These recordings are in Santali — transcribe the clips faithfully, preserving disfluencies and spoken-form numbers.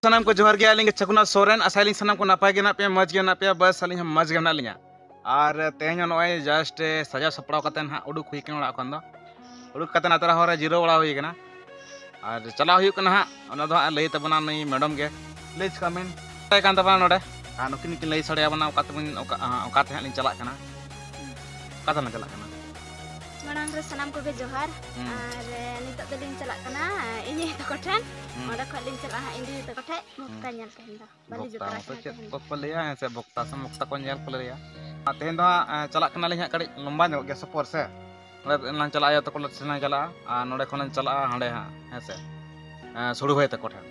ᱥᱟᱱᱟᱢ ᱠᱚ ᱡᱚᱦᱟᱨ ᱜᱮ, ᱟᱹᱞᱤᱧ ᱜᱮ ᱪᱷᱟᱠᱩᱱᱟ ᱥᱚᱨᱮᱱ᱾ ᱟᱥᱟᱭᱟᱞᱤᱧ ᱥᱟᱱᱟᱢ ᱠᱚ ᱱᱟᱯᱟᱭ ᱜᱮ ᱢᱮᱱᱟᱜ ᱯᱮᱭᱟ, ᱢᱚᱡᱽ ᱜᱮ ᱢᱮᱱᱟᱜ ᱯᱮᱭᱟ᱾ ᱵᱟᱥ ᱟᱹᱞᱤᱧ ᱦᱚᱸ ᱢᱚᱡᱽ ᱜᱮ ᱢᱮᱱᱟᱜ ᱞᱤᱧᱟ᱾ ᱟᱨ ᱛᱮᱦᱮᱧ ᱦᱚᱸ ᱱᱚᱜᱼᱚᱭ just ᱥᱟᱡᱟᱣ ᱥᱟᱯᱲᱟᱣ ᱠᱟᱛᱮ ᱱᱟᱦᱟᱜ ᱩᱰᱩᱠ ᱦᱩᱭ ᱠᱟᱱᱟ ᱚᱲᱟᱜ ᱠᱷᱚᱱ ᱫᱚ᱾ ᱩᱰᱩᱠ ᱠᱟᱛᱮ ᱱᱟᱛᱮ ᱨᱮ ᱦᱚᱨ ᱨᱮ ᱡᱤᱨᱟᱹᱣ ᱵᱟᱲᱟ ᱦᱩᱭ ᱠᱟᱱᱟ᱾ ᱟᱨ ᱪᱟᱞᱟᱣ ᱦᱩᱭᱩᱜ ᱠᱟᱱᱟ ᱦᱟᱸᱜ, ᱚᱱᱟ ᱫᱚ ᱦᱟᱸᱜ ᱞᱟᱹᱭ ᱛᱟᱵᱚᱱᱟ ᱱᱩᱭ ᱢᱮᱰᱚᱢ ᱜᱮ᱾ ᱞᱟᱹᱭ ᱪᱤᱠᱟᱹ ᱢᱮᱱ ᱛᱟᱦᱮᱸ ᱠᱟᱱ ᱛᱟᱵᱚᱱᱟ ᱱᱚᱰᱮ, ᱟᱨ ᱱᱩᱠᱤᱱ ᱠᱤᱱ ᱞᱟᱹᱭ ᱥᱟᱰᱮ ᱟᱵᱚᱱᱟ ᱚᱠᱟ ᱛᱮᱵᱚᱱ, ᱚᱠᱟ, ᱚᱠᱟ ᱛᱮ ᱦᱟᱸᱜ ᱞᱤᱧ ᱪᱟᱞᱟᱜ ᱠᱟᱱᱟ, ᱚᱠᱟ ᱛᱮᱞᱟᱝ ᱪᱟᱞᱟᱜ ᱠᱟᱱᱟ᱾ ᱢᱟᱲᱟᱝ ᱨᱮ ᱥᱟᱱᱟᱢ ᱠᱚᱜᱮ ᱡᱚᱦᱟᱨ᱾ ᱦᱩᱸ᱾ ᱟᱨ ᱱᱤᱛᱚᱜ ᱫᱚᱞᱤᱧ ᱪᱟᱞᱟᱜ ᱠᱟᱱᱟ ᱤᱧ ᱟᱭᱳ ᱛᱟᱠᱚ ᱴᱷᱮᱱ᱾ ᱦᱩᱸ᱾ ᱚᱸᱰᱮ ᱠᱷᱚᱱ ᱞᱤᱧ ᱪᱟᱞᱟᱜᱼᱟ ᱦᱟᱸᱜ ᱤᱧ ᱫᱤᱫᱤ ᱛᱟᱠᱚ ᱴᱷᱮᱱ ᱵᱷᱚᱠᱛᱟ ᱦᱩᱸ᱾ ᱧᱮᱞ ᱛᱮᱦᱮᱧ ᱫᱚ᱾ ᱵᱟᱹᱞᱤ ᱵᱷᱚᱠᱛᱟ ᱡᱚᱛᱨᱟ ᱢᱚᱛᱚ ᱠᱟᱱᱟ ᱪᱮᱫ ᱛᱮᱦᱮᱧ ᱫᱚ᱾ ᱠᱚᱠᱚ ᱞᱟᱹᱭᱟ, ᱦᱮᱸ ᱥᱮ, ᱵᱷᱚᱠᱛᱟ ᱥᱮ ᱢᱚᱠᱛᱟ ᱠᱚ ᱧᱮᱞ ᱠᱚ ᱞᱟᱹᱭᱟ᱾ ᱟᱨ ᱛᱮᱦᱮᱧ ᱫᱚ ᱦᱟᱸᱜ, ᱮᱸ, ᱪᱟᱞᱟᱜ ᱠᱟᱱᱟᱞᱤᱧ ᱦᱟᱸᱜ ᱠᱟᱹᱴᱤᱡ ᱞᱚᱢᱵᱟ ᱧᱚᱜ ᱜᱮᱭᱟ ᱥᱚᱯᱚᱨ ᱥᱮ᱾ ᱚᱸᱰᱮ ᱞᱟᱝ ᱪᱟᱞᱟᱜᱼᱟ, ᱟᱭᱳ ᱛᱟᱠᱚ ᱴᱷᱮᱱ ᱞᱟᱝ ᱪᱟᱞᱟᱜᱼᱟ, ᱟᱨ ᱱᱚᱸᱰᱮ ᱠᱷᱚᱱ ᱞᱟᱝ ᱪᱟᱞᱟᱜᱼᱟ ᱦᱟᱸᱰᱮ ᱦᱟᱸᱜ, ᱦᱮᱸ ᱥᱮ᱾ ᱮᱸ, ᱥᱩᱲᱩ ᱵᱷᱟᱹᱭ ᱛᱟᱠᱚ ᱴᱷᱮᱱ᱾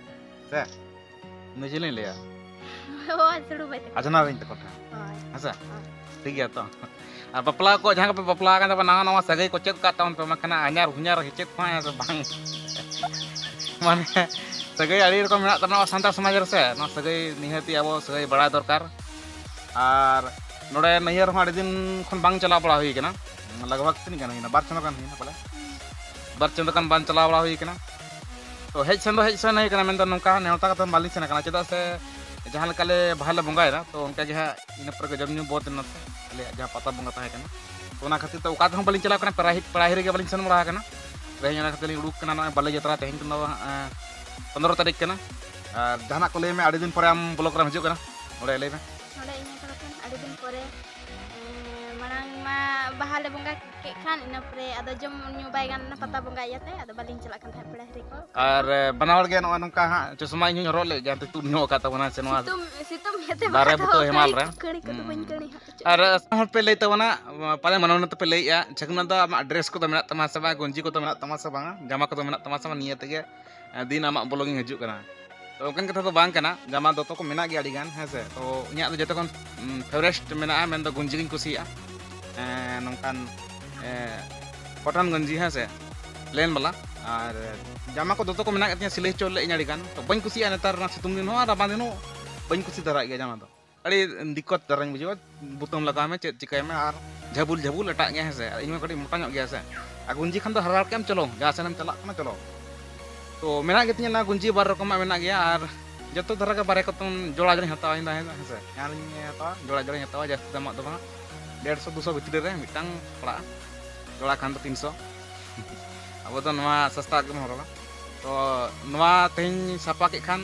ᱥᱮ? ᱤᱱᱟᱹ ᱪᱮᱫ ᱞᱤᱧ ᱞᱟᱹᱭᱟ? ᱦᱳᱭ, ᱥᱩᱲᱩ ᱵᱷᱟᱹᱭ ᱛᱟᱠᱚ᱾ ᱟᱡᱷᱱᱟᱨᱤᱧ ᱛᱟᱠᱚ ᱴᱷᱮᱱ᱾ ᱦᱳᱭ᱾ ᱦᱮᱸ ᱥᱮ? ᱦᱳᱭ᱾ ᱴᱷᱤᱠ ᱜᱮᱭᱟ ᱛᱚ᱾ ᱟᱨ ᱵᱟᱯᱞᱟ ᱠᱚ, ᱡᱟᱦᱟᱸ ᱠᱚᱯᱮ ᱵᱟᱯᱞᱟ ᱟᱠᱟᱱ ᱛᱟᱵᱚᱱᱟ, ᱱᱟᱣᱟ ᱱᱟᱣᱟ ᱥᱟᱹᱜᱟᱹᱭ ᱠᱚ ᱪᱮᱫ ᱠᱟᱜ ᱛᱟᱵᱚᱱ ᱯᱮ, ᱵᱟᱝᱠᱷᱟᱱ ᱦᱟᱧᱟᱨ ᱦᱩᱧᱟᱨ ᱦᱮᱸᱪᱮᱫ ᱠᱚ ᱦᱮᱸ ᱥᱮ ᱵᱟᱝ? ᱢᱟᱱᱮ, ᱥᱟᱹᱜᱟᱹᱭ ᱟᱹᱰᱤ ᱨᱚᱠᱚᱢ ᱢᱮᱱᱟᱜ ᱛᱟᱵᱚᱱᱟ ᱟᱵᱚ ᱥᱟᱱᱛᱟᱲ ᱥᱚᱢᱟᱡᱽ ᱨᱮ ᱥᱮ, ᱱᱚᱣᱟ ᱥᱟᱹᱜᱟᱹᱭ ᱱᱤᱦᱟᱹᱛᱤ ᱟᱵᱚ ᱥᱟᱹᱜᱟᱹᱭ ᱵᱟᱲᱟᱭ ᱫᱚᱨᱠᱟᱨ᱾ ᱟᱨ ᱱᱚᱰᱮ ᱱᱟᱹᱭᱦᱟᱹᱨ ᱦᱚᱸ ᱟᱹᱰᱤ ᱫᱤᱱ ᱠᱷᱚᱱ ᱵᱟᱝ ᱪᱟᱞᱟᱣ ᱵᱟᱲᱟ ᱦᱩᱭ ᱠᱟᱱᱟ, ᱞᱟᱜᱽ ᱵᱷᱟᱜᱽ ᱛᱤᱱᱟᱹᱜ ᱜᱟᱱ ᱦᱩᱭᱱᱟ, ᱵᱟᱨ ᱪᱟᱸᱫᱳ ᱜᱟᱱ ᱦᱩᱭᱱᱟ ᱯᱟᱞᱮ, ᱵᱟᱨ ᱪᱟᱸᱫᱳ ᱜᱟᱱ ᱵᱟᱝ ᱪᱟᱞᱟᱣ ᱵᱟᱲᱟ ᱦᱩᱭ ᱠᱟᱱᱟ᱾ ᱛᱚ ᱦᱮᱡ ᱥᱮᱱ ᱫᱚ ᱦᱮᱡ ᱥᱮᱱ ᱦᱩᱭ ᱠᱟᱱᱟ, ᱢᱮᱱᱫᱚ ᱱᱚᱝᱠᱟ ᱱᱮᱣᱛᱟ ᱠᱟᱛᱮ ᱵᱟᱞᱤᱧ ᱥᱮᱱ ᱠᱟᱱᱟ, ᱪᱮᱫᱟᱜ ᱥᱮ ᱡᱟᱦᱟᱸ ᱞᱮᱠᱟ ᱞᱮ ᱵᱟᱦᱟ ᱞᱮ ᱵᱚᱸᱜᱟᱭᱮᱫᱟ, ᱛᱚ ᱚᱱᱠᱟ ᱜᱮ ᱦᱟᱸᱜ ᱤᱱᱟᱹ ᱯᱚᱨᱮ ᱜᱮ ᱡᱚᱢ ᱧᱩ ᱵᱚᱫ ᱮᱱᱟ ᱥᱮ, ᱟᱞᱮᱭᱟᱜ ᱡᱟᱦᱟᱸ ᱯᱟᱛᱟ ᱵᱚᱸᱜᱟ ᱛᱟᱦᱮᱸ ᱠᱟᱱᱟ, ᱛᱚ ᱚᱱᱟ ᱠᱷᱟᱹᱛᱤᱨ ᱛᱮ ᱚᱠᱟ ᱛᱮᱦᱚᱸ ᱵᱟᱹᱞᱤᱧ ᱪᱟᱞᱟᱣ ᱠᱟᱱᱟ, ᱯᱮᱲᱟ ᱦᱤ-, ᱯᱮᱲᱟ ᱦᱤᱨᱤ ᱜᱮ ᱵᱟᱹᱞᱤᱧ ᱥᱮᱱ ᱵᱟᱲᱟ ᱟᱠᱟᱱᱟ᱾ ᱛᱮᱦᱮᱧ ᱚᱱᱟ ᱠᱷᱟᱹᱛᱤᱨ ᱞᱤᱧ ᱩᱰᱩᱠ ᱠᱟᱱᱟ, ᱱᱚᱜᱼᱚᱭ ᱵᱟᱞᱮ ᱡᱟᱛᱨᱟ ᱛᱮᱦᱮᱧ ᱠᱷᱚᱱ ᱫᱚ ᱦᱟᱸᱜ, ᱮᱸ, ᱯᱚᱱᱨᱚ ᱛᱟᱹᱨᱤᱠᱷ ᱠᱟᱱᱟ᱾ ᱟᱨ ᱡᱟᱦᱟᱱᱟᱜ ᱠᱚ ᱞᱟᱹᱭ ᱢᱮ, ᱟᱹᱰᱤ ᱫᱤᱱ ᱯᱚᱨᱮ ᱟᱢ ᱵᱞᱚᱜ ᱨᱮᱢ ᱦᱤᱡᱩᱜ ᱠᱟᱱᱟ, ᱱᱚᱰᱮ ᱞᱟᱹᱭ ᱢᱮ᱾ ᱱᱚᱰᱮ ᱤᱧ ᱟᱭᱳ ᱛᱟᱠᱚ ᱴᱷᱮᱱ ᱟᱹᱰᱤ ᱫᱤᱱ ᱯᱚᱨᱮ, ᱮᱸ, ᱢᱟᱲᱟᱝ ᱢᱟ ᱵᱟᱦᱟ ᱞᱮ ᱵᱚᱸᱜᱟ ᱠᱮᱫ ᱠᱷᱟᱱ, ᱤᱱᱟᱹ ᱯᱚᱨᱮ ᱟᱫᱚ ᱡᱚᱢ ᱧᱩ ᱵᱟᱭ ᱜᱟᱱ ᱞᱮᱱᱟ ᱯᱟᱛᱟ ᱵᱚᱸᱜᱟ ᱤᱭᱟᱹᱛᱮ, ᱟᱫᱚ ᱵᱟᱹᱞᱤᱧ ᱪᱟᱞᱟᱜ ᱠᱟᱱ ᱛᱟᱦᱮᱸᱫ ᱯᱮᱲᱟ ᱦᱤᱨᱤ ᱠᱚ᱾ ᱟᱨ, ᱮ, ᱵᱟᱱᱟ ᱦᱚᱲ ᱜᱮ ᱱᱚᱜᱼᱚᱭ ᱱᱚᱝᱠᱟ ᱦᱟᱸᱜ ᱪᱚᱥᱢᱟ ᱤᱧ ᱦᱚᱧ ᱦᱚᱨᱚᱜ ᱞᱮᱫ ᱜᱮᱭᱟ, ᱮᱱᱛᱮ ᱛᱩᱫ ᱧᱚᱜ ᱟᱠᱟᱫ ᱛᱟᱵᱚᱱᱟ ᱥᱮ ᱱᱚᱣᱟ ᱥᱤᱛᱩᱝ, ᱥᱤᱛᱩᱝ ᱤᱭᱟᱹᱛᱮ ᱫᱟᱨᱮ ᱵᱟᱠᱷᱟᱡ ᱵᱩᱴᱟᱹ ᱫᱚ ᱦᱮᱢᱟᱞ ᱠᱟᱹᱲᱤ, ᱨᱮ᱾ ᱠᱟᱹᱲᱤ ᱠᱚᱫᱚ ᱦᱩᱸ᱾ ᱵᱟᱹᱧ ᱠᱟᱹᱲᱤ ᱦᱚᱪᱚᱜ ᱟᱨ ᱠᱟᱱᱟ᱾ ᱥᱟᱱᱟᱢ ᱦᱚᱲ ᱯᱮ ᱞᱟᱹᱭ ᱛᱟᱵᱚᱱᱟ, ᱯᱟᱞᱮ ᱢᱟᱱᱟᱣ ᱛᱮᱯᱮ ᱞᱟᱹᱭᱮᱫᱼᱟ, ᱪᱷᱟᱹᱠᱱᱟ ᱫᱚ ᱟᱢᱟᱜ dress ᱠᱚᱫᱚ ᱢᱮᱱᱟᱜ ᱛᱟᱢᱟ ᱥᱮ ᱵᱟᱝ, ᱜᱚᱸᱡᱤ ᱠᱚᱫᱚ ᱢᱮᱱᱟᱜ ᱛᱟᱢᱟ ᱥᱮ ᱵᱟᱝᱟ, ᱡᱟᱢᱟ ᱠᱚᱫᱚ ᱢᱮᱱᱟᱜ ᱛᱟᱢᱟ ᱥᱮ ᱵᱟᱝ, ᱱᱤᱭᱟᱹ ᱛᱮᱜᱮ, ᱮ, ᱫᱤᱱ ᱟᱢᱟᱜ vlog ᱤᱧ ᱦᱤᱡᱩᱜ ᱠᱟᱱᱟ᱾ ᱛᱚ ᱚᱱᱠᱟᱱ ᱠᱟᱛᱷᱟ ᱫᱚ ᱵᱟᱝ ᱠᱟᱱᱟ, ᱡᱟᱢᱟ ᱫᱚᱛᱚ ᱠᱚ ᱢᱮᱱᱟᱜ ᱜᱮᱭᱟ ᱟᱹᱰᱤ ᱜᱟᱱ, ᱦᱮᱸ ᱥᱮ᱾ ᱛᱚ ᱤᱧᱟᱹᱜ ᱫᱚ ᱡᱚᱛᱚ ᱠᱷᱚᱱ, ᱩᱢ, favourite ᱢᱮᱱᱟᱜᱼᱟ, ᱢᱮᱱᱫᱚ ᱜᱚᱸᱡᱤ ᱜᱤᱧ ᱠᱩᱥᱤᱭᱟᱜᱼᱟ᱾ ᱮᱸ, ᱱᱚᱝᱠᱟᱱ, ᱮᱸ, cotton ᱜᱚᱸᱡᱤ, ᱦᱮᱸ ᱥᱮ, plain ᱵᱟᱞᱟ᱾ ᱟᱨ ᱡᱟᱢᱟ ᱠᱚ ᱫᱚᱛᱚ ᱠᱚ ᱢᱮᱱᱟᱜ ᱜᱮᱛᱤᱧᱟ, ᱥᱤᱞᱟᱹᱭ ᱦᱚᱪᱚ ᱞᱮᱫ ᱟᱹᱧ ᱟᱹᱰᱤ ᱜᱟᱱ᱾ ᱛᱚ ᱵᱟᱹᱧ ᱠᱩᱥᱤᱭᱟᱜᱼᱟ ᱱᱮᱛᱟᱨ ᱚᱱᱟ ᱥᱤᱛᱩᱝ ᱫᱤᱱ ᱦᱚᱸ ᱟᱨ ᱨᱟᱵᱟᱝ ᱫᱤᱱ ᱦᱚᱸ ᱵᱟᱹᱧ ᱠᱩᱥᱤ ᱫᱷᱟᱨᱟᱜ ᱜᱮᱭᱟ ᱡᱟᱢᱟ ᱫᱚ᱾ ᱟᱹᱰᱤ ᱫᱤᱠᱠᱚᱛ ᱫᱷᱟᱨᱟᱧ ᱵᱩᱡᱷᱟᱹᱣᱟ, ᱵᱩᱛᱟᱹᱢ ᱞᱟᱜᱟᱣ ᱢᱮ, ᱪᱮᱫ ᱪᱤᱠᱟᱹᱭ ᱢᱮ, ᱟᱨ ᱡᱷᱟᱹᱵᱩᱞ ᱡᱷᱟᱹᱵᱩᱞ ᱮᱴᱟᱜ ᱜᱮ, ᱦᱮᱸ ᱥᱮ᱾ ᱟᱨ ᱤᱧ ᱢᱟ ᱠᱟᱹᱴᱤᱡ ᱢᱚᱴᱟ ᱧᱚᱜ ᱜᱮᱭᱟ ᱥᱮ᱾ ᱟᱨ ᱜᱩᱸᱡᱤ ᱠᱷᱟᱱ ᱫᱚ ᱦᱟᱨᱦᱟᱲ ᱠᱮᱫ ᱟᱢ, ᱪᱚᱞᱚ, ᱡᱟᱦᱟᱸ ᱥᱮᱱ ᱮᱢ ᱪᱟᱞᱟᱜ ᱠᱟᱱᱟ, ᱪᱚᱞᱚ᱾ ᱛᱚ ᱢᱮᱱᱟᱜ ᱜᱮᱛᱤᱧᱟ ᱚᱱᱟ ᱜᱩᱸᱡᱤ ᱵᱟᱨ ᱨᱚᱠᱚᱢᱟᱜ ᱢᱮᱱᱟᱜ ᱜᱮᱭᱟ, ᱟᱨ ᱡᱚᱛᱚ ᱫᱷᱟᱨᱟ ᱜᱮ ᱵᱟᱨᱭᱟ ᱠᱚᱛᱚᱢ ᱡᱚᱲᱟ ᱡᱚᱲᱟᱧ ᱦᱟᱛᱟᱣᱟ, ᱤᱧ ᱫᱚ ᱦᱮᱸ ᱥᱮ, ᱡᱟᱦᱟᱸ ᱞᱤᱧ ᱦᱟᱛᱟᱣᱟ, ᱡᱚᱲᱟ ᱡᱚᱲᱟᱧ ᱦᱟᱛᱟᱣᱟ, ᱡᱟᱹᱥᱛᱤ ᱫᱟᱢᱟᱜ ᱫᱚ ᱵᱟᱝ, ᱰᱮᱲᱥᱚ ᱫᱩᱥᱚ ᱵᱷᱤᱛᱨᱤ ᱨᱮ ᱢᱤᱫᱴᱟᱝ ᱯᱟᱲᱟᱜᱼᱟ, ᱡᱚᱲᱟ ᱠᱷᱟᱱ ᱫᱚ ᱛᱤᱱᱥᱚ᱾ ᱟᱵᱚ ᱫᱚ ᱱᱚᱣᱟ ᱥᱟᱥᱛᱟ ᱜᱮᱵᱚᱱ ᱦᱚᱨᱚᱜᱟ᱾ ᱛᱚ ᱱᱚᱣᱟ ᱛᱮᱦᱮᱧ ᱥᱟᱯᱷᱟ ᱠᱮᱫ ᱠᱷᱟᱱ,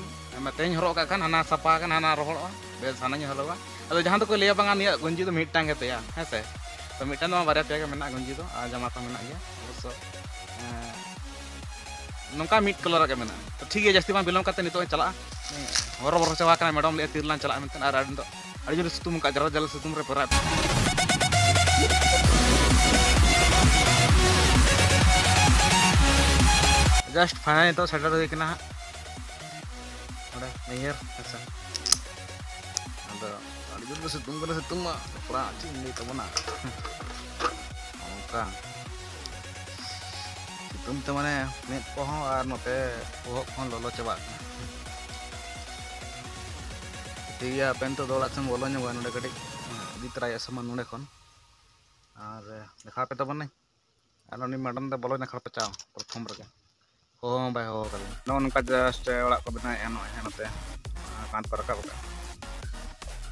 ᱛᱮᱦᱮᱧ ᱦᱚᱨᱚᱜ ᱠᱟᱜ ᱠᱷᱟᱱ ᱦᱟᱱᱟ ᱥᱟᱯᱷᱟ ᱟᱠᱟᱱ, ᱦᱟᱱᱟ ᱨᱚᱦᱚᱲᱚᱜᱼᱟ, ᱵᱮᱥ ᱦᱟᱱᱟᱧ ᱦᱚᱨᱚᱜᱟ᱾ ᱟᱫᱚ ᱡᱟᱦᱟᱸ ᱫᱚᱠᱚ ᱞᱟᱹᱭᱟ ᱵᱟᱝᱟ ᱱᱤᱭᱟᱹ ᱜᱚᱸᱡᱤ ᱫᱚ ᱢᱤᱫᱴᱟᱝ ᱜᱮ ᱛᱟᱭᱟ, ᱦᱮᱸ ᱥᱮ? ᱛᱚ ᱢᱤᱫᱴᱟᱝ ᱫᱚ ᱵᱟᱝ, ᱵᱟᱨᱭᱟ ᱯᱮᱭᱟ ᱜᱮ ᱢᱮᱱᱟᱜᱼᱟ ᱜᱚᱸᱡᱤ ᱫᱚ, ᱟᱨ ᱡᱟᱢᱟ ᱠᱚ ᱢᱮᱱᱟᱜ ᱜᱮᱭᱟ ᱚᱵᱚᱥᱥᱚ᱾ ᱮᱸ, ᱱᱚᱝᱠᱟ ᱢᱤᱫ ᱠᱟᱞᱟᱨᱟᱜ ᱜᱮ ᱢᱮᱱᱟᱜᱼᱟ᱾ ᱛᱚ ᱴᱷᱤᱠ ᱜᱮᱭᱟ, ᱡᱟᱹᱥᱛᱤ ᱵᱟᱝ ᱵᱤᱞᱚᱢ ᱠᱟᱛᱮ ᱱᱤᱛᱚᱜ ᱤᱧ ᱪᱟᱞᱟᱜᱼᱟ ᱦᱚᱨᱚ ᱵᱚᱨᱚ ᱪᱟᱵᱟ ᱠᱟᱱᱟ, ᱢᱮᱰᱟᱢ ᱞᱟᱹᱭᱮᱫ ᱛᱤᱨᱮᱞᱟᱝ ᱪᱟᱞᱟᱜᱼᱟ ᱢᱮᱱᱛᱮ, ᱟᱨ ᱟᱹᱰᱤ ᱡᱳᱨ ᱥᱤᱛᱩᱝ ᱟᱠᱟᱫ, ᱡᱟᱞᱟ ᱡᱟᱞᱟ ᱥᱤᱛᱩᱝ ᱨᱮ ᱯᱮᱨᱮᱡ᱾ ᱡᱟᱥᱴ ᱯᱷᱟᱭᱱᱟᱞ ᱱᱤᱛᱚᱜ ᱥᱮᱴᱮᱨ ᱦᱩᱭ ᱠᱟᱱᱟ ᱦᱟᱸᱜ ᱱᱚᱰᱮ ᱱᱟᱹᱭᱦᱟᱹᱨ, ᱦᱮᱸ ᱥᱮ᱾ ᱟᱫᱚ ᱟᱹᱰᱤ ᱡᱳᱨ ᱜᱮ ᱥᱤᱛᱩᱝ ᱠᱟᱱᱟ, ᱥᱤᱛᱩᱝ ᱢᱟ ᱠᱚᱲᱟ ᱪᱮᱫ ᱤᱧ ᱞᱟᱹᱭ ᱛᱟᱵᱚᱱᱟ᱾ ᱚᱱᱠᱟ ᱥᱤᱛᱩᱝ ᱛᱮ ᱢᱟᱱᱮ ᱢᱮᱫ ᱠᱚᱦᱚᱸ ᱟᱨ ᱱᱚᱛᱮ ᱵᱚᱦᱚᱜ ᱠᱚᱦᱚᱸ ᱞᱚᱞᱚ ᱪᱟᱵᱟᱜ ᱠᱟᱱᱟ᱾ ᱴᱷᱤᱠ ᱜᱮᱭᱟ, ᱦᱟᱯᱮ ᱱᱤᱛᱚᱜ ᱫᱚ ᱚᱲᱟᱜ ᱥᱮᱱ ᱵᱚᱞᱚ ᱧᱚᱜᱚᱜᱼᱟ, ᱱᱚᱰᱮ ᱠᱟᱹᱴᱤᱡ ᱤᱫᱤ ᱛᱚᱨᱟᱭᱟ ᱥᱟᱢᱟᱱ ᱱᱚᱰᱮ ᱠᱷᱚᱱ᱾ ᱟᱨ ᱫᱮᱠᱷᱟᱣ ᱯᱮ ᱛᱟᱵᱚᱱᱟᱹᱧ᱾ ᱟᱨ ᱩᱱᱤ ᱢᱮᱰᱟᱢ ᱫᱚ ᱵᱚᱞᱚ ᱧᱟᱠᱷᱟᱲ ᱯᱟᱪᱟᱣ ᱯᱨᱚᱛᱷᱚᱢ ᱨᱮᱜᱮ᱾ ᱦᱚᱦᱚ ᱦᱚᱸ ᱵᱟᱭ ᱦᱚᱦᱚ ᱠᱟᱫᱤᱧᱟ᱾ ᱱᱚᱜᱼᱚ ᱱᱚᱝᱠᱟ just ᱚᱲᱟᱜ ᱠᱚ ᱵᱮᱱᱟᱣᱮᱫᱼᱟ ᱱᱚᱜᱼᱚᱭ ᱦᱟᱸᱜ ᱱᱚᱛᱮ, ᱟᱨ ᱠᱟᱸᱛ ᱠᱚ ᱨᱟᱠᱟᱵ ᱟᱠᱟᱫᱼᱟ᱾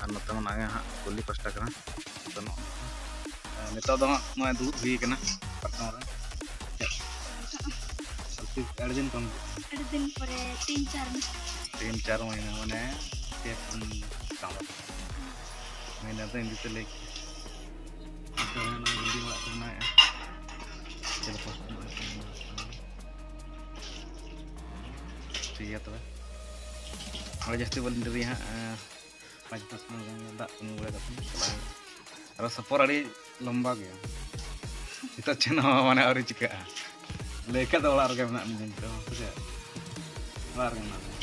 ᱟᱨ ᱱᱚᱛᱮ ᱢᱟ ᱱᱚᱜᱼᱚᱭ ᱦᱟᱸᱜ ᱠᱩᱞᱦᱤ ᱯᱟᱥᱴᱟ ᱠᱟᱱᱟ᱾ ᱛᱚ ᱱᱚᱜᱼᱚ ᱱᱚᱝᱠᱟ᱾ ᱟᱨ ᱱᱤᱛᱚᱜ ᱫᱚ ᱦᱟᱸᱜ ᱱᱚᱜᱼᱚᱭ ᱫᱩᱲᱩᱵ ᱦᱩᱭ ᱠᱟᱱᱟ ᱯᱟᱨᱠᱚᱢ ᱨᱮ᱾ ᱟᱹᱰᱤ ᱫᱤᱱ ᱠᱷᱚᱱ᱾ ᱟᱹᱰᱤ ᱫᱤᱱ ᱯᱚᱨᱮ, ᱛᱤᱱ ᱪᱟᱨ ᱢᱟᱥ᱾ ᱛᱤᱱ ᱪᱟᱨ ᱢᱟᱹᱦᱱᱟᱹ ᱢᱟᱱᱮ ᱯᱮ ᱯᱩᱱ ᱪᱟᱸᱫᱚ᱾ ᱢᱟᱹᱦᱱᱟᱹ ᱫᱚ ᱦᱤᱱᱫᱤ ᱛᱮ ᱞᱟᱹᱭ ᱠᱮᱫᱟ᱾ ᱱᱤᱛᱚᱜ ᱦᱟᱸᱜ ᱱᱚᱜᱼᱚᱭ ᱵᱤᱞᱰᱤᱝ ᱚᱲᱟᱜ ᱠᱚ ᱵᱮᱱᱟᱣᱮᱫᱼᱟ᱾ ᱪᱮᱫ ᱞᱮᱠᱟ ᱴᱷᱤᱠ ᱜᱮᱭᱟ ᱛᱚᱵᱮ᱾ ᱟᱹᱰᱤ ᱡᱟᱹᱥᱛᱤ ᱵᱟᱹᱞᱤᱧ ᱰᱮᱨᱤᱭᱟ ᱦᱟᱸᱜ, ᱮᱸ, ᱯᱟᱸᱪ ᱫᱚᱥ ᱢᱤᱱᱤᱴ ᱜᱟᱱ ᱫᱟᱜ ᱠᱚ ᱧᱩ ᱵᱟᱲᱟ ᱠᱟᱛᱮ ᱪᱟᱞᱟᱜ ᱦᱩᱭᱩᱜᱼᱟ᱾ ᱟᱨᱚ ᱥᱚᱯᱚᱨ ᱟᱹᱰᱤ ᱞᱚᱢᱵᱟ ᱜᱮᱭᱟ᱾ ᱱᱤᱛᱚᱜ ᱪᱮᱫ ᱦᱚᱸ ᱢᱟᱱᱮ ᱟᱹᱣᱨᱤ ᱪᱤᱠᱟᱹᱜᱼᱟ᱾ ᱞᱟᱹᱭ ᱠᱷᱟᱡ ᱫᱚ ᱚᱲᱟᱜ ᱨᱮᱜᱮ ᱢᱮᱱᱟᱜ ᱞᱤᱧᱟ ᱱᱤᱛᱚᱜ ᱦᱚᱸ, ᱥᱮ ᱪᱮᱫ? ᱚᱲᱟᱜ ᱨᱮᱜᱮ ᱢᱮᱱᱟᱜ ᱞᱤᱧᱟ᱾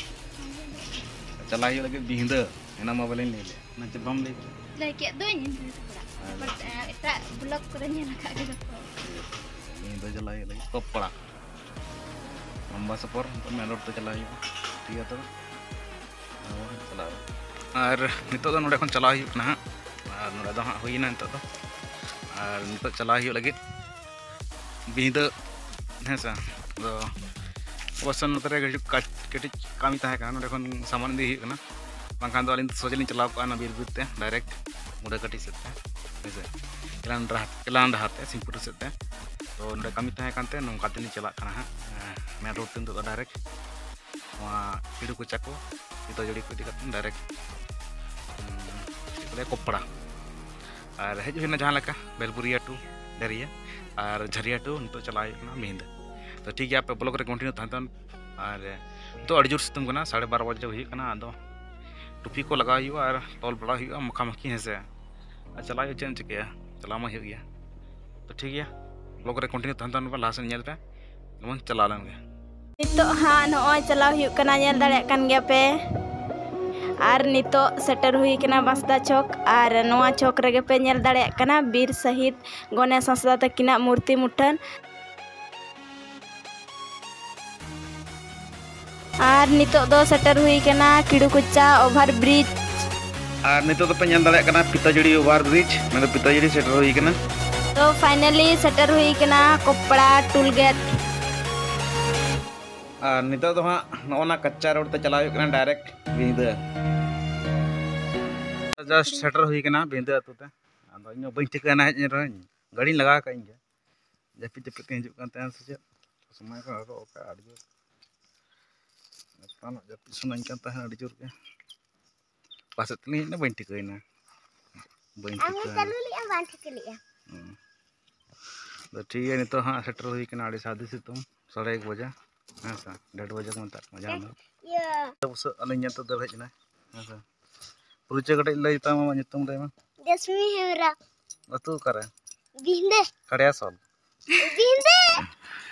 ᱪᱟᱞᱟᱜ ᱦᱩᱭᱩᱜ ᱞᱟᱹᱜᱤᱫ ᱵᱤᱦᱫᱟᱹ, ᱮᱱᱟᱝ ᱢᱟ ᱵᱟᱹᱞᱤᱧ ᱞᱟᱹᱭ ᱞᱮᱫ᱾ ᱚᱱᱟ ᱪᱮᱫ ᱵᱟᱢ ᱞᱟᱹᱭ ᱠᱮᱫᱟ? ᱞᱟᱹᱭ ᱠᱮᱫ ᱫᱚᱧ, ᱟᱪᱪᱷᱟ᱾ But, ᱮᱴᱟᱜ ᱵᱞᱚᱜ ᱠᱚᱨᱮ ᱧᱮᱞ ᱟᱠᱟᱫ ᱜᱮ ᱡᱚᱛᱚ᱾ ᱵᱤᱦᱫᱟᱹ ᱪᱟᱞᱟᱜ ᱦᱩᱭᱩᱜ ᱞᱟᱹᱜᱤᱫ ᱠᱚᱯᱲᱟ᱾ ᱞᱚᱢᱵᱟ ᱥᱚᱯᱚᱨ, ᱱᱤᱛᱚᱜ ᱢᱮᱱ ᱨᱳᱰ ᱛᱮ ᱪᱟᱞᱟᱜ ᱦᱩᱭᱩᱜᱼᱟ᱾ ᱴᱷᱤᱠ ᱜᱮᱭᱟ ᱛᱚᱵᱮ᱾ ᱟᱨ ᱱᱤᱛᱚᱜ ᱫᱚ ᱱᱚᱸᱰᱮ ᱠᱷᱚᱱ ᱪᱟᱞᱟᱣ ᱦᱩᱭᱩᱜ ᱠᱟᱱᱟ ᱦᱟᱸᱜ᱾ ᱟᱨ ᱱᱚᱸᱰᱮ ᱫᱚ ᱦᱟᱸᱜ ᱦᱩᱭᱱᱟ ᱱᱤᱛᱚᱜ ᱫᱚ᱾ ᱟᱨ ᱱᱤᱛᱚᱜ ᱪᱟᱞᱟᱣ ᱦᱩᱭᱩᱜ ᱞᱟᱹᱜᱤᱫ ᱵᱤᱦᱫᱟᱹ, ᱦᱮᱸ ᱥᱮ᱾ ᱟᱫᱚ ᱚᱵᱚᱥᱥᱚ ᱱᱚᱛᱮ ᱨᱮ ᱠᱟᱹᱴᱤᱡ ᱠᱟᱹᱴᱤᱡ ᱠᱟᱹᱢᱤ ᱛᱟᱦᱮᱸ ᱠᱟᱱᱟ, ᱱᱚᱸᱰᱮ ᱠᱷᱚᱱ ᱥᱟᱢᱟᱱ ᱤᱫᱤ ᱦᱩᱭᱩᱜ ᱠᱟᱱᱟ, ᱵᱟᱝᱠᱷᱟᱱ ᱫᱚ ᱟᱹᱞᱤᱧ ᱫᱚ ᱥᱚᱡᱷᱮ ᱞᱤᱧ ᱪᱟᱞᱟᱣ ᱠᱚᱜᱼᱟ ᱚᱱᱟ ᱵᱤᱨ ᱵᱤᱨ ᱛᱮ ᱰᱟᱭᱨᱮᱠᱴ ᱢᱩᱰᱟᱹ ᱠᱟᱹᱴᱤᱡ ᱥᱮᱫ ᱛᱮ, ᱦᱮᱸ ᱥᱮ, ᱠᱮᱞᱟᱱ ᱰᱟᱦᱟᱨ ᱠᱮᱞᱟᱱ ᱰᱟᱦᱟᱨ ᱛᱮ ᱥᱤᱢᱯᱩᱨ ᱥᱮᱫ ᱛᱮ᱾ ᱛᱚ ᱱᱚᱸᱰᱮ ᱠᱟᱹᱢᱤ ᱛᱟᱦᱮᱸ ᱠᱟᱱᱛᱮ ᱱᱚᱝᱠᱟ ᱛᱮᱞᱤᱧ ᱪᱟᱞᱟᱜ ᱠᱟᱱᱟ ᱦᱟᱸᱜ ᱢᱮᱱ ᱨᱳᱰ ᱛᱮ ᱱᱤᱛᱚᱜ ᱫᱚ ᱰᱟᱭᱨᱮᱠᱴ ᱱᱚᱣᱟ ᱠᱤᱰᱩ ᱠᱚᱪᱟ ᱠᱚ ᱯᱤᱛᱟᱹᱡᱟᱹᱲᱤ ᱠᱚ ᱤᱫᱤ ᱠᱟᱛᱮ ᱰᱟᱭᱨᱮᱠᱴ ᱪᱮᱫ ᱠᱚ ᱞᱟᱹᱭᱟ ᱠᱚᱯᱲᱟ᱾ ᱟᱨ ᱦᱮᱡ ᱦᱩᱭᱱᱟ ᱡᱟᱦᱟᱸ ᱞᱮᱠᱟ ᱵᱮᱞᱵᱩᱨᱤᱭᱟ ᱴᱩ ᱰᱮᱨᱤᱭᱟ ᱟᱨ ᱡᱷᱟᱹᱨᱤᱭᱟ ᱴᱩ ᱱᱤᱛᱚᱜ ᱪᱟᱞᱟᱣ ᱦᱩᱭᱩᱜ ᱠᱟᱱᱟ ᱢᱤᱫ ᱧᱤᱫᱟᱹ᱾ ᱛᱚ ᱴᱷᱤᱠ ᱜᱮᱭᱟ, ᱟᱯᱮ ᱵᱞᱚᱜ ᱨᱮ ᱠᱚᱱᱴᱤᱱᱤᱭᱩ ᱛᱟᱦᱮᱸ ᱛᱟᱵᱚᱱ᱾ ᱟᱨ ᱱᱤᱛᱚᱜ ᱟᱹᱰᱤ ᱡᱳᱨ ᱥᱤᱛᱩᱝ ᱠᱟᱱᱟ, ᱥᱟᱲᱮ ᱵᱟᱨᱚ ᱵᱟᱡᱮ ᱦᱩᱭᱩᱜ ᱠᱟᱱᱟ, ᱟᱫᱚ ᱴᱩᱯᱤ ᱠᱚ ᱞᱟᱜᱟᱣ ᱦᱩᱭᱩᱜᱼᱟ ᱟᱨ ᱛᱚᱞ ᱵᱟᱲᱟ ᱦᱩᱭᱩᱜᱼᱟ ᱢᱟᱠᱷᱟ ᱢᱟᱠᱷᱤ, ᱦᱮᱸ ᱥᱮ᱾ ᱟᱨ ᱪᱟᱞᱟᱣ ᱦᱩᱭᱩᱜᱼᱟ, ᱪᱮᱫ ᱮᱢ ᱪᱤᱠᱟᱹᱭᱟ, ᱪᱟᱞᱟᱣ ᱢᱟ ᱦᱩᱭᱩᱜ ᱜᱮᱭᱟ᱾ ᱛᱚ ᱴᱷᱤᱠ ᱜᱮᱭᱟ, ᱵᱞᱚᱜ ᱨᱮ ᱠᱚᱱᱴᱤᱱᱤᱭᱩ ᱛᱟᱦᱮᱸ ᱛᱟᱵᱚᱱ ᱯᱮ, ᱞᱟᱦᱟ ᱥᱮᱫ ᱧᱮᱞ ᱯᱮ, ᱡᱮᱢᱚᱱ ᱪᱟᱞᱟᱣ ᱞᱮᱱ ᱜᱮ᱾ ᱱᱤᱛᱚᱜ ᱦᱟᱸᱜ ᱱᱚᱜᱼᱚᱭ ᱪᱟᱞᱟᱣ ᱦᱩᱭᱩᱜ ᱠᱟᱱᱟ, ᱧᱮᱞ ᱫᱟᱲᱮᱭᱟᱜ ᱠᱟᱱ ᱜᱮᱭᱟ ᱯᱮ᱾ ᱟᱨ ᱱᱤᱛᱚᱜ ᱥᱮᱴᱮᱨ ᱦᱩᱭ ᱠᱟᱱᱟ ᱵᱟᱸᱥᱫᱟ ᱪᱚᱠ, ᱟᱨ ᱱᱚᱣᱟ ᱪᱚᱠ ᱨᱮᱜᱮ ᱯᱮ ᱧᱮᱞ ᱫᱟᱲᱮᱭᱟᱜ ᱠᱟᱱᱟ ᱵᱤᱨ ᱥᱟᱹᱦᱤᱫ ᱜᱚᱱᱮᱥ ᱦᱟᱸᱥᱫᱟ ᱛᱟᱹᱠᱤᱱᱟᱜ ᱢᱩᱨᱛᱤ ᱢᱩᱴᱷᱟᱹᱱ᱾ ᱟᱨ ᱱᱤᱛᱚᱜ ᱫᱚ ᱥᱮᱴᱮᱨ ᱦᱩᱭ ᱠᱟᱱᱟ ᱠᱤᱲᱩ ᱠᱚᱪᱟ ᱳᱵᱷᱟᱨ ᱵᱨᱤᱡᱽ᱾ ᱟᱨ ᱱᱤᱛᱚᱜ ᱫᱚᱯᱮ ᱧᱮᱞ ᱫᱟᱲᱮᱭᱟᱜ ᱠᱟᱱᱟ ᱯᱤᱛᱟᱡᱩᱲᱤ ᱳᱵᱷᱟᱨ ᱵᱨᱤᱡᱽ, ᱢᱮᱱᱫᱚ ᱯᱤᱛᱟᱡᱩᱲᱤ ᱥᱮᱴᱮᱨ ᱦᱩᱭ ᱠᱟᱱᱟ᱾ ᱛᱚ ᱯᱷᱟᱭᱱᱟᱞᱤ ᱥᱮᱴᱮᱨ ᱦᱩᱭ ᱠᱟᱱᱟ ᱠᱚᱯᱲᱟ ᱴᱩᱞ ᱜᱮᱴ᱾ ᱟᱨ ᱱᱤᱛᱚᱜ ᱫᱚ ᱦᱟᱸᱜ ᱱᱚᱜᱼᱚ ᱱᱟ ᱠᱟᱪᱪᱟ ᱨᱳᱰ ᱛᱮ ᱪᱟᱞᱟᱣ ᱦᱩᱭᱩᱜ ᱠᱟᱱᱟ ᱰᱟᱭᱨᱮᱠᱴ ᱵᱤᱸᱫᱟᱹ᱾ ᱡᱟᱥᱴ ᱥᱮᱴᱮᱨ ᱦᱩᱭ ᱠᱟᱱᱟ ᱵᱤᱸᱫᱟᱹ ᱟᱹᱛᱩ ᱛᱮ᱾ ᱟᱫᱚ ᱤᱧ ᱦᱚᱸ ᱵᱟᱹᱧ ᱴᱷᱤᱠᱟᱹᱭᱟ ᱦᱮᱡ ᱮᱱ ᱨᱮᱦᱚᱸᱧ, ᱜᱟᱹᱰᱤᱧ ᱞᱟᱜᱟᱣ ᱠᱟᱜ ᱤᱧ ᱜᱮ᱾ ᱡᱟᱹᱯᱤᱫ ᱡᱟᱹᱯᱤᱫ ᱛᱮ ᱦᱤᱡᱩᱜ ᱠᱟᱱ ᱛᱟᱦᱮᱸᱱ ᱥᱮ ᱪᱮᱫ? ᱥᱚᱢᱚᱭ ᱠᱚ ᱦᱚᱨᱚᱜ ᱟᱠᱟᱫᱼᱟ ᱟᱹᱰᱤ ᱡᱳᱨ᱾ ᱱᱮᱛᱟᱨ ᱡᱟᱹᱯᱤᱫ ᱥᱟᱱᱟᱧ ᱠᱟᱱ ᱛᱟᱦᱮᱸᱫ ᱟᱹᱰᱤ ᱡᱳᱨ ᱜᱮ᱾ ᱚᱠᱟ ᱥᱮᱫ ᱛᱮᱞᱤᱧ ᱦᱮᱡ ᱮᱱᱟ ᱵᱟᱹᱧ ᱴᱷᱤᱠᱟᱹᱭᱮᱱᱟ᱾ ᱵᱟᱹᱧ ᱟᱢ ᱴᱷᱤᱠᱟᱹ ᱪᱟᱹᱞᱩ ᱞᱮᱫᱼᱟ ᱵᱟᱝ ᱴᱷᱤᱠᱟᱹ ᱞᱮᱫᱼᱟ? ᱦᱩᱸ᱾ ᱟᱫᱚ ᱴᱷᱤᱠ ᱜᱮᱭᱟ, ᱱᱤᱛᱚᱜ ᱦᱟᱸᱜ ᱥᱮᱴᱮᱨ ᱦᱩᱭ ᱠᱟᱱᱟ ᱟᱹᱰᱤ ᱥᱟᱹᱨᱫᱤ ᱥᱤᱛᱩᱝ, ᱥᱟᱲᱮ ᱮᱠ ᱵᱟᱡᱟ, ᱦᱮᱸ ᱥᱮ, ᱰᱮᱲ ᱵᱟᱡᱟ ᱠᱚ ᱢᱮᱛᱟᱜ ᱠᱟᱱᱟ ᱡᱟᱦᱟᱸ ᱫᱚ᱾ ᱤᱭᱟᱹ᱾ ᱵᱩᱥᱟᱹᱜ ᱟᱹᱞᱤᱧ ᱧᱮᱞ ᱛᱮ ᱫᱟᱹᱲ ᱦᱮᱡ ᱮᱱᱟᱭ, ᱦᱮᱸ ᱥᱮ᱾ ᱯᱚᱨᱤᱪᱚᱭ ᱠᱟᱹᱴᱤᱡ ᱞᱟᱹᱭ ᱛᱟᱢ, ᱟᱢᱟᱜ ᱧᱩᱛᱩᱢ ᱞᱟᱹᱭ ᱢᱮ᱾ ᱡᱟᱥᱢᱤ ᱦᱮᱢᱵᱨᱚᱢ᱾ ᱟᱹᱛᱩ ᱚᱠᱟᱨᱮ? ᱵᱤᱸᱫᱮ᱾ ᱠᱷᱟᱲᱭᱟᱥᱚᱞ᱾ ᱵᱤᱸᱫᱮ᱾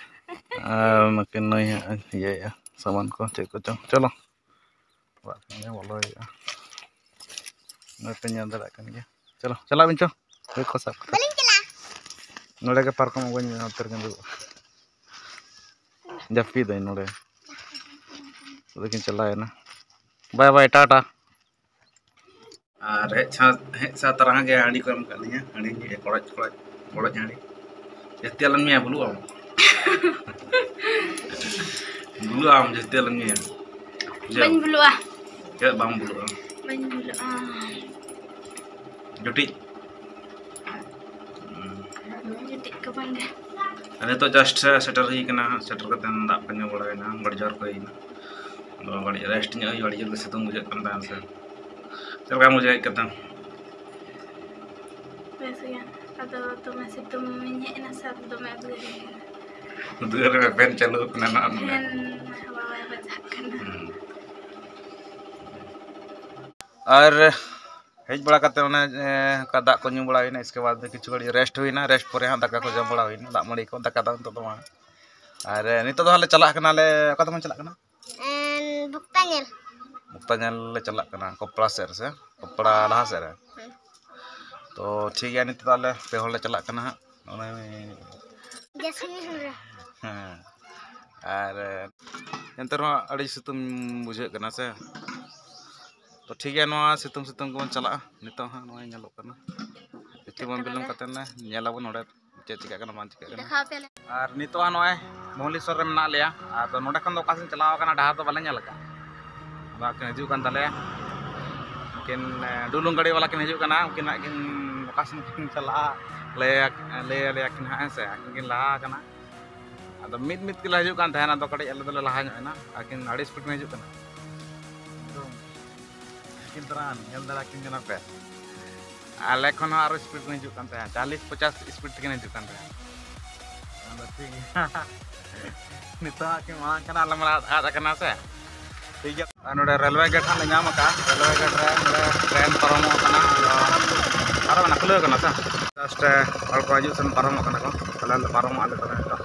ᱟᱨ ᱱᱩᱠᱤᱱ ᱱᱩᱭ ᱦᱟᱸᱜ ᱤᱭᱟᱹᱭᱮᱫᱼᱟ, ᱥᱟᱢᱟᱱ ᱠᱚ ᱪᱮᱫ ᱠᱚᱪᱚᱝ᱾ ᱪᱚᱞᱚ, ᱚᱲᱟᱜ ᱠᱷᱚᱱ ᱜᱮ ᱵᱚᱞᱚ ᱦᱩᱭᱩᱜᱼᱟ᱾ ᱱᱚᱜᱼᱚᱭ ᱯᱮ ᱧᱮᱞ ᱫᱟᱲᱮᱭᱟᱜ ᱠᱟᱱ ᱜᱮᱭᱟ᱾ ᱪᱚᱞᱚ, ᱪᱟᱞᱟᱜ ᱵᱤᱱ ᱪᱚ᱾ ᱵᱮᱜᱽ ᱠᱚ ᱥᱟᱵ ᱠᱟᱛᱮ᱾ ᱵᱟᱹᱞᱤᱧ ᱪᱟᱞᱟᱜᱼᱟ᱾ ᱱᱚᱰᱮ ᱜᱮ ᱯᱟᱨᱠᱚᱢ ᱟᱹᱜᱩᱧ ᱢᱮ, ᱱᱚᱛᱮ ᱨᱮᱜᱮ ᱫᱩᱲᱩᱵ᱾ ᱡᱟᱹᱯᱤᱫᱟᱹᱧ ᱱᱚᱰᱮ᱾ ᱟᱫᱚ ᱠᱤᱱ ᱪᱟᱞᱟᱣᱮᱱᱟ᱾ ᱵᱟᱭ ᱵᱟᱭ, ᱴᱟᱴᱟ᱾ ᱟᱨ ᱦᱮᱡ ᱥᱟᱶ, ᱦᱮᱡ ᱥᱟᱶ ᱛᱚᱨᱟ ᱜᱮ ᱦᱟᱺᱰᱤ ᱠᱚ ᱮᱢ ᱟᱠᱟᱫ ᱞᱤᱧᱟ᱾ ᱦᱟᱺᱰᱤ ᱧᱩᱭᱟ, ᱠᱚᱲᱚᱡ, ᱠᱚᱲᱚᱡ, ᱠᱚᱲᱚᱡ ᱦᱟᱺᱰᱤ᱾ ᱡᱟᱹᱥᱛᱤ ᱟᱞᱚᱢ ᱧᱩᱭᱟ, ᱵᱩᱞᱩᱜ ᱟᱢ᱾ ᱵᱩᱞᱩᱜ ᱟᱢ ᱡᱟᱹᱥᱛᱤ ᱟᱞᱚᱢ ᱧᱩᱭᱟ᱾ ᱡᱮ ᱵᱟᱹᱧ ᱵᱩᱞᱩᱜᱼᱟ᱾ ᱪᱮᱫ ᱵᱟᱢ ᱵᱩᱞᱩᱜᱼᱟ? ᱵᱟᱹᱧ ᱵᱩᱞᱩᱜᱼᱟ᱾ ᱡᱩᱴᱤᱡ᱾ ᱡᱩᱴᱤᱡ ᱠᱚ ᱵᱟᱝᱜᱮ᱾ ᱟᱨ ᱱᱤᱛᱚᱜ just ᱥᱮᱴᱮᱨ ᱦᱩᱭ ᱠᱟᱱᱟ, ᱥᱮᱴᱮᱨ ᱠᱟᱛᱮ ᱫᱟᱜ ᱠᱚ ᱧᱩ ᱵᱟᱲᱟ ᱦᱩᱭᱱᱟ, ᱜᱟᱹᱰᱤ ᱡᱚᱦᱟᱨ ᱠᱚ ᱦᱩᱭᱱᱟ᱾ ᱟᱫᱚ ᱠᱟᱹᱴᱤᱡ rest ᱧᱚᱜ ᱦᱩᱭᱩᱜᱼᱟ, ᱟᱹᱰᱤ ᱡᱳᱨ ᱜᱮ ᱥᱤᱛᱩᱝ ᱵᱩᱡᱷᱟᱹᱜ ᱠᱟᱱ ᱛᱟᱦᱮᱸᱱ ᱥᱮ᱾ ᱪᱮᱫ ᱞᱮᱠᱟᱢ ᱵᱩᱡᱷᱟᱹᱣᱮᱫ ᱠᱟᱱ ᱛᱟᱦᱮᱸᱱ? ᱵᱮᱥ ᱜᱮ᱾ ᱟᱫᱚ ᱫᱚᱢᱮ ᱥᱤᱛᱩᱝ ᱤᱧ ᱦᱮᱡ ᱮᱱᱟ ᱥᱮ, ᱟᱫᱚ ᱫᱚᱢᱮ ᱩᱫᱽᱜᱟᱹᱨ ᱤᱧ ᱠᱟᱱᱟ᱾ ᱩᱫᱽᱜᱟᱹᱨ ᱨᱮ fan ᱪᱟᱹᱞᱩ ᱠᱟᱱᱟ ᱱᱟᱜ ᱱᱚᱰᱮ᱾ Fan ᱦᱟᱣᱟ ᱵᱟᱭ ᱵᱟᱡᱟᱜ ᱠᱟᱱᱟ᱾ ᱦᱩᱸ᱾ ᱟᱨ ᱦᱮᱡ ᱵᱟᱲᱟ ᱠᱟᱛᱮ ᱚᱱᱮ, ᱮ, ᱚᱱᱠᱟ ᱫᱟᱜ ᱠᱚ ᱧᱩ ᱵᱟᱲᱟ ᱦᱩᱭᱱᱟ, ᱤᱥᱠᱮ ᱵᱟᱫ ᱠᱤᱪᱷᱩ ᱜᱷᱟᱹᱲᱤᱡ rest ᱦᱩᱭᱱᱟ, rest ᱯᱚᱨᱮ ᱦᱟᱸᱜ ᱫᱟᱠᱟ ᱠᱚ ᱡᱚᱢ ᱵᱟᱲᱟ ᱦᱩᱭᱱᱟ, ᱫᱟᱜ ᱢᱟᱹᱲᱤ ᱠᱚ, ᱫᱟᱠᱟ ᱫᱚ ᱱᱤᱛᱚᱜ ᱫᱚ ᱵᱟᱝ᱾ ᱟᱨ, ᱮ, ᱱᱤᱛᱚᱜ ᱫᱚ ᱦᱟᱸᱜ ᱞᱮ ᱪᱟᱞᱟᱜ ᱠᱟᱱᱟ, ᱞᱮ ᱚᱠᱟ ᱛᱮᱵᱚᱱ ᱪᱟᱞᱟᱜ ᱠᱟᱱᱟ? ᱮᱸ, ᱵᱷᱩᱠᱛᱟ ᱧᱮᱞ᱾ ᱵᱷᱩᱠᱛᱟ ᱧᱮᱞ ᱞᱮ ᱪᱟᱞᱟᱜ ᱠᱟᱱᱟ, ᱠᱚᱯᱲᱟ ᱥᱮᱫ ᱨᱮ ᱥᱮ? ᱠᱚᱯᱲᱟ ᱞᱟᱦᱟ ᱥᱮᱫ ᱨᱮ᱾ ᱦᱮᱸ᱾ ᱛᱚ, ᱴᱷᱤᱠ ᱜᱮᱭᱟ, ᱱᱤᱛᱚᱜ ᱫᱚ ᱟᱞᱮ ᱯᱮ ᱦᱚᱲ ᱞᱮ ᱪᱟᱞᱟᱜ ᱠᱟᱱᱟ ᱦᱟᱸᱜ᱾ ᱚᱱᱮ ᱡᱟᱥᱢᱤᱱ ᱦᱮᱢᱵᱨᱚᱢ᱾ ᱦᱮᱸ᱾ ᱟᱨ, ᱮ, ᱮᱱᱛᱮ ᱨᱮᱦᱚᱸ ᱟᱹᱰᱤ ᱥᱤᱛᱩᱝ ᱵᱩᱡᱷᱟᱹᱜ ᱠᱟᱱᱟ ᱥᱮ᱾ ᱛᱚ, ᱴᱷᱤᱠ ᱜᱮᱭᱟ, ᱱᱚᱣᱟ ᱥᱤᱛᱩᱝ ᱥᱤᱛᱩᱝ ᱜᱮᱵᱚᱱ ᱪᱟᱞᱟᱜᱼᱟ᱾ ᱱᱤᱛᱚᱜ ᱦᱟᱸᱜ ᱱᱚᱜᱼᱚᱭ ᱧᱮᱞᱚᱜ ᱠᱟᱱᱟ᱾ ᱵᱮᱥᱤ ᱵᱟᱝ ᱵᱤᱞᱚᱢ ᱠᱟᱛᱮ ᱞᱮ ᱧᱮᱞ ᱟᱵᱚᱱ ᱱᱚᱰᱮ ᱪᱮᱫ ᱪᱤᱠᱟᱹᱜ ᱠᱟᱱᱟ, ᱵᱟᱝ ᱪᱤᱠᱟᱹᱜ ᱠᱟᱱᱟ᱾ ᱫᱮᱠᱷᱟᱣ ᱟᱯᱮᱭᱟᱞᱮ᱾ ᱟᱨ ᱱᱤᱛᱚᱜ ᱦᱟᱸᱜ ᱱᱚᱜᱼᱚᱭ ᱢᱚᱦᱞᱮᱥᱚᱨ ᱨᱮ ᱢᱮᱱᱟᱜ ᱞᱮᱭᱟ᱾ ᱟᱫᱚ ᱱᱚᱰᱮ ᱠᱷᱚᱱ ᱫᱚ ᱚᱠᱟ ᱥᱮᱫ ᱪᱟᱞᱟᱣ ᱟᱠᱟᱱᱟ, ᱰᱟᱦᱟᱨ ᱫᱚ ᱵᱟᱞᱮ ᱧᱮᱞ ᱟᱠᱟᱫᱼᱟ᱾ ᱟᱫᱚ ᱟᱹᱠᱤᱱ ᱦᱤᱡᱩᱜ ᱠᱟᱱ ᱛᱟᱞᱮᱭᱟ᱾ ᱩᱱᱠᱤᱱ, ᱮ, ᱰᱩᱞᱩᱝ ᱜᱟᱹᱰᱤ ᱵᱟᱞᱟ ᱠᱤᱱ ᱦᱤᱡᱩᱜ ᱠᱟᱱᱟ᱾ ᱩᱱᱠᱤᱱ ᱦᱟᱸᱜ ᱠᱤᱱ ᱚᱠᱟ ᱥᱮᱱ ᱠᱤᱱ ᱪᱟᱞᱟᱜᱼᱟ, ᱞᱟᱹᱭ, ᱞᱟᱹᱭ ᱟᱞᱮᱭᱟ ᱠᱤᱱ ᱦᱟᱸᱜ, ᱦᱮᱸ ᱥᱮ᱾ ᱟᱹᱠᱤᱱ ᱠᱤᱱ ᱞᱟᱦᱟ ᱟᱠᱟᱱᱟ᱾ ᱟᱫᱚ ᱢᱤᱫ ᱢᱤᱫ ᱛᱮᱞᱮ ᱦᱤᱡᱩᱜ ᱠᱟᱱ ᱛᱟᱦᱮᱱᱟ, ᱟᱫᱚ ᱠᱟᱹᱴᱤᱡ ᱟᱞᱮ ᱫᱚᱞᱮ ᱞᱟᱦᱟ ᱧᱚᱜ ᱮᱱᱟ᱾ ᱟᱹᱠᱤᱱ ᱟᱹᱰᱤ speed ᱠᱤᱱ ᱦᱤᱡᱩᱜ ᱠᱟᱱᱟ᱾ ᱮᱠᱫᱚᱢ ᱟᱹᱠᱤᱱ ᱛᱚᱨᱟ ᱧᱮᱞ ᱫᱟᱲᱮ ᱟᱹᱠᱤᱱ ᱠᱟᱱᱟ ᱯᱮ᱾ ᱟᱞᱮ ᱠᱷᱚᱱ ᱦᱚᱸ ᱟᱨᱚ speed ᱠᱤᱱ ᱦᱤᱡᱩᱜ ᱠᱟᱱ ᱛᱟᱦᱮᱸᱫ, ᱪᱟᱞᱤᱥ ᱯᱚᱪᱟᱥ speed ᱛᱮᱠᱤᱱ ᱦᱤᱡᱩᱜ ᱠᱟᱱ ᱛᱟᱦᱮᱸᱫ᱾ ᱟᱫᱚ ᱴᱷᱤᱠ ᱜᱮᱭᱟ᱾ ᱱᱤᱛᱚᱜ ᱦᱟᱸᱜ ᱠᱤᱱ ᱢᱟᱲᱟᱝ ᱠᱟᱱᱟ, ᱟᱞᱮ ᱢᱟ ᱟᱫ, ᱟᱫ ᱟᱠᱟᱱᱟ ᱥᱮ᱾ ᱴᱷᱤᱠ ᱜᱮᱭᱟ᱾ ᱟᱨ ᱱᱚᱰᱮ ᱨᱮᱞᱣᱮ ᱜᱮᱴ ᱦᱟᱸᱜ ᱞᱮ ᱧᱟᱢ ᱟᱠᱟᱫᱼᱟ᱾ ᱨᱮᱞᱣᱮ ᱜᱮᱴ ᱨᱮ ᱱᱚᱰᱮ ᱴᱨᱮᱱ ᱯᱟᱨᱚᱢᱚᱜ ᱠᱟᱱᱟ᱾ ᱟᱫᱚ ᱯᱟᱨᱚᱢ ᱮᱱᱟ, ᱠᱷᱩᱞᱟᱹᱣ ᱠᱟᱱᱟ ᱥᱮ? Just, ᱮ, ᱦᱚᱲ ᱠᱚ ᱦᱤᱡᱩᱜ ᱥᱮᱱ ᱯᱟᱨᱚᱢᱚᱜ ᱠᱟᱱᱟ ᱠᱚ᱾ ᱛᱟᱦᱞᱮ ᱟᱞᱮ ᱯᱟᱨᱚᱢᱚᱜ ᱟᱞᱮ ᱛᱚᱵᱮ ᱱᱤᱛᱚᱜ᱾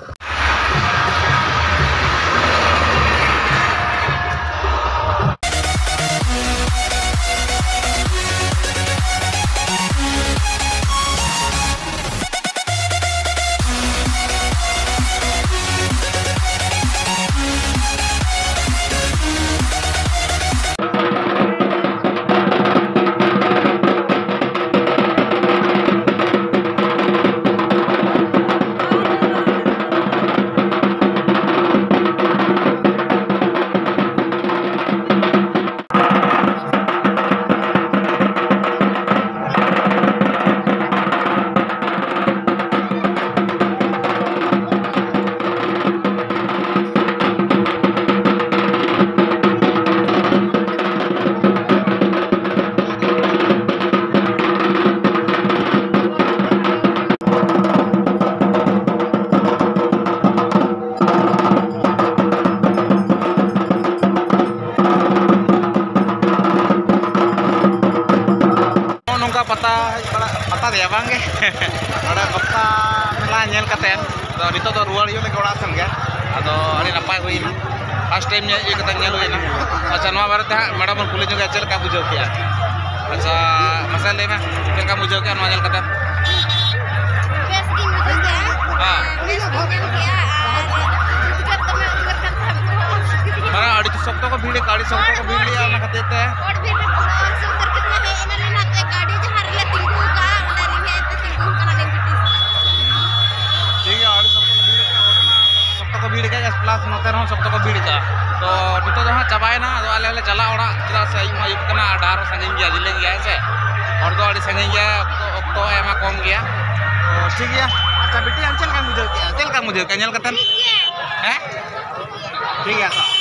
ᱵᱟᱝ ᱜᱮ᱾ ᱱᱚᱰᱮ ᱵᱚᱠᱛᱟ ᱢᱮᱞᱟ ᱧᱮᱞ ᱠᱟᱛᱮ ᱟᱫᱚ ᱱᱤᱛᱚᱜ ᱫᱚ ᱨᱩᱣᱟᱹᱲ ᱦᱩᱭᱩᱜ ᱞᱟᱹᱜᱤᱫ ᱚᱲᱟᱜ ᱥᱮᱱ ᱜᱮ᱾ ᱟᱫᱚ ᱟᱹᱰᱤ ᱱᱟᱯᱟᱭ ᱦᱩᱭᱱᱟ, ᱯᱷᱟᱥᱴ ᱴᱟᱭᱤᱢ ᱧᱮᱞ ᱤᱭᱟᱹ ᱠᱟᱛᱮ ᱧᱮᱞ ᱦᱩᱭᱱᱟ᱾ ᱟᱪᱪᱷᱟ, ᱱᱚᱣᱟ ᱵᱟᱨᱮᱛᱮ ᱦᱟᱸᱜ ᱢᱮᱰᱟᱢ ᱵᱚᱱ ᱠᱩᱞᱤ ᱧᱚᱜᱟ, ᱪᱮᱫ ᱞᱮᱠᱟ ᱵᱩᱡᱷᱟᱹᱣ ᱠᱮᱜᱼᱟ? ᱟᱪᱪᱷᱟ, ᱢᱟᱥᱮ ᱞᱟᱹᱭ ᱢᱮ, ᱪᱮᱫ ᱞᱮᱠᱟᱢ ᱵᱩᱡᱷᱟᱹᱣ ᱠᱮᱜᱼᱟ ᱱᱚᱣᱟ ᱧᱮᱞ ᱠᱟᱛᱮ? ᱵᱮᱥ ᱜᱤᱧ ᱵᱩᱡᱷᱟᱹᱣ ᱠᱮᱜᱼᱟ᱾ ᱦᱮᱸ᱾ ᱵᱮᱥ ᱜᱤᱧ ᱧᱮᱞ ᱠᱮᱜᱼᱟ᱾ ᱟᱨ ᱩᱫᱽᱜᱟᱹᱨ ᱫᱚᱢᱮ ᱩᱫᱽᱜᱟᱹᱨ ᱠᱟᱱ ᱛᱟᱦᱮᱸᱫ, ᱵᱚᱦᱚᱜ ᱦᱟᱹᱥᱩ ᱠᱮᱫᱤᱧᱟ᱾ ᱢᱟᱱᱮ ᱟᱹᱰᱤ ᱥᱚᱠᱛᱚ ᱠᱚ ᱵᱷᱤᱲ ᱠᱟᱜᱼᱟ, ᱟᱹᱰᱤ ᱥᱚᱠᱛᱚ ᱠᱚ ᱵᱷᱤᱲ ᱞᱮᱜᱼᱟ, ᱚᱱᱟ ᱠᱷᱟᱹᱛᱤᱨ ᱛᱮ᱾ ᱦᱚᱲ ᱵᱷᱤᱲ ᱨᱮ ᱵᱚᱦᱚᱜ ᱦᱟᱹᱥᱩ ᱩᱛᱟᱹᱨ ᱠᱮᱫᱤᱧᱟ᱾ ᱦᱮᱡ ᱮᱱᱟᱞᱮ ᱱᱟᱛᱮ, ᱜᱟᱹᱰᱤ ᱡᱟᱦᱟᱸ ᱨᱮᱞᱮ ᱛᱤᱸᱜᱩ ᱠᱟᱜᱼᱟ, ᱚᱸᱰᱮ ᱞᱤᱧ ᱦᱮᱡ ᱛᱮ ᱛᱤᱸᱜᱩ ᱠᱟᱱᱟ ᱞᱤᱧ ᱵᱤᱴᱤᱥ᱾ ᱴᱷᱤᱠ ᱜᱮᱭᱟ, ᱟᱹᱰᱤ ᱥᱚᱠᱛᱚ ᱠᱚ ᱵᱷᱤᱲ ᱠᱟᱜᱼᱟ, ᱚᱸᱰᱮ ᱢᱟ ᱥᱚᱠᱛᱚ ᱠᱚ ᱵᱷᱤᱲ ᱠᱟᱜᱼᱟ, plus ᱱᱚᱛᱮ ᱨᱮᱦᱚᱸ ᱥᱚᱠᱛᱚ ᱠᱚ ᱵᱷᱤᱲ ᱠᱟᱜᱼᱟ᱾ ᱛᱚ ᱱᱤᱛᱚᱜ ᱫᱚ ᱦᱟᱸᱜ ᱪᱟᱵᱟᱭᱮᱱᱟ, ᱟᱫᱚ ᱟᱞᱮ ᱦᱚᱸᱞᱮ ᱪᱟᱞᱟᱜᱼᱟ ᱚᱲᱟᱜ, ᱪᱮᱫᱟᱜ ᱥᱮ ᱟᱹᱭᱩᱵ ᱢᱟ ᱟᱹᱭᱩᱵ ᱠᱟᱱᱟ ᱟᱨ ᱰᱟᱦᱟᱨ ᱦᱚᱸ ᱥᱟᱺᱜᱤᱧ ᱜᱮᱭᱟ, ᱡᱮᱞᱮᱧ ᱜᱮᱭᱟ, ᱦᱮᱸ ᱥᱮ? ᱦᱚᱲ ᱫᱚ ᱟᱹᱰᱤ ᱥᱟᱺᱜᱤᱧ ᱜᱮᱭᱟ, ᱚᱠᱛᱚ, ᱚᱠᱛᱚ ᱦᱚᱸ ᱮᱢᱟ ᱠᱚᱢ ᱜᱮᱭᱟ᱾ ᱛᱚ ᱴᱷᱤᱠ ᱜᱮᱭᱟ᱾ ᱟᱪᱪᱷᱟ ᱵᱤᱴᱤ, ᱟᱢ ᱪᱮᱫ ᱞᱮᱠᱟᱢ ᱵᱩᱡᱷᱟᱹᱣ ᱠᱮᱜᱼᱟ? ᱪᱮᱫ ᱞᱮᱠᱟᱢ ᱵᱩᱡᱷᱟᱹᱣ ᱠᱮᱜᱼᱟ ᱧᱮᱞ ᱠᱟᱛᱮ? ᱴᱷᱤᱠ ᱜᱮᱭᱟ᱾ ᱦᱮᱸ? ᱴᱷᱤᱠ ᱜᱮᱭᱟ, ᱛᱚ᱾